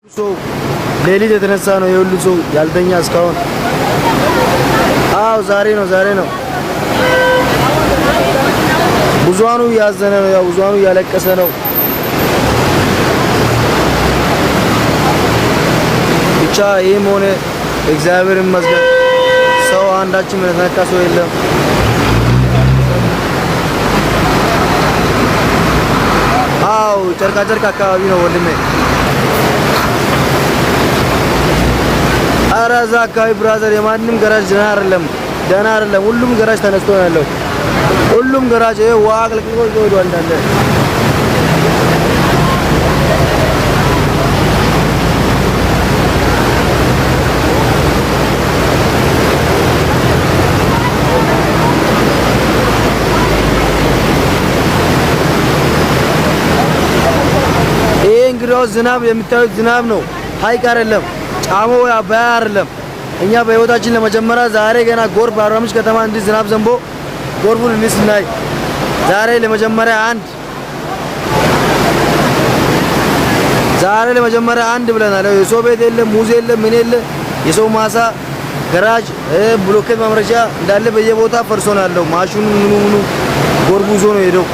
ሰው ሌሊት የተነሳ ነው የሁሉ ሰው ያልተኛ እስካሁን። አዎ፣ ዛሬ ነው፣ ዛሬ ነው። ብዙሃኑ እያዘነ ነው። ያው ብዙሃኑ እያለቀሰ ነው። ብቻ ይህም ሆነ እግዚአብሔር ይመስገን ሰው አንዳችም የተነካ ሰው የለም። አዎ፣ ጨርቃ ጨርቅ አካባቢ ነው ወንድሜ። ኧረ እዛ አካባቢ brother የማንም ገራጅ ደህና አይደለም፣ ደህና አይደለም። ሁሉም ገራጅ ተነስቶ ነው ያለው። ሁሉም ገራጅ ይሄ ውሃ አቅልቅልቆ ይዞ ሄዷል እንዳለ። ይሄ እንግዲያው ዝናብ የምታዩት ዝናብ ነው፣ ሀይቅ አይደለም፣ ጫሞ ወይ አባያ አይደለም። እኛ በህይወታችን ለመጀመሪያ ዛሬ ገና ጎርፍ በአርባ ምንጭ ከተማ እንዲህ ዝናብ ዘንቦ ጎርፉን እንዲህ ስናይ ዛሬ ለመጀመሪያ አንድ፣ ዛሬ ለመጀመሪያ አንድ ብለናል። የሰው ቤት የለ፣ ሙዝ የለ፣ ምን የለ፣ የሰው ማሳ፣ ገራጅ፣ ብሎኬት ማምረቻ እንዳለ በየቦታ ፈርሶ ነው ያለው። ማሽኑ ምኑ ምኑ ጎርፉ ይዞ ነው የሄደው።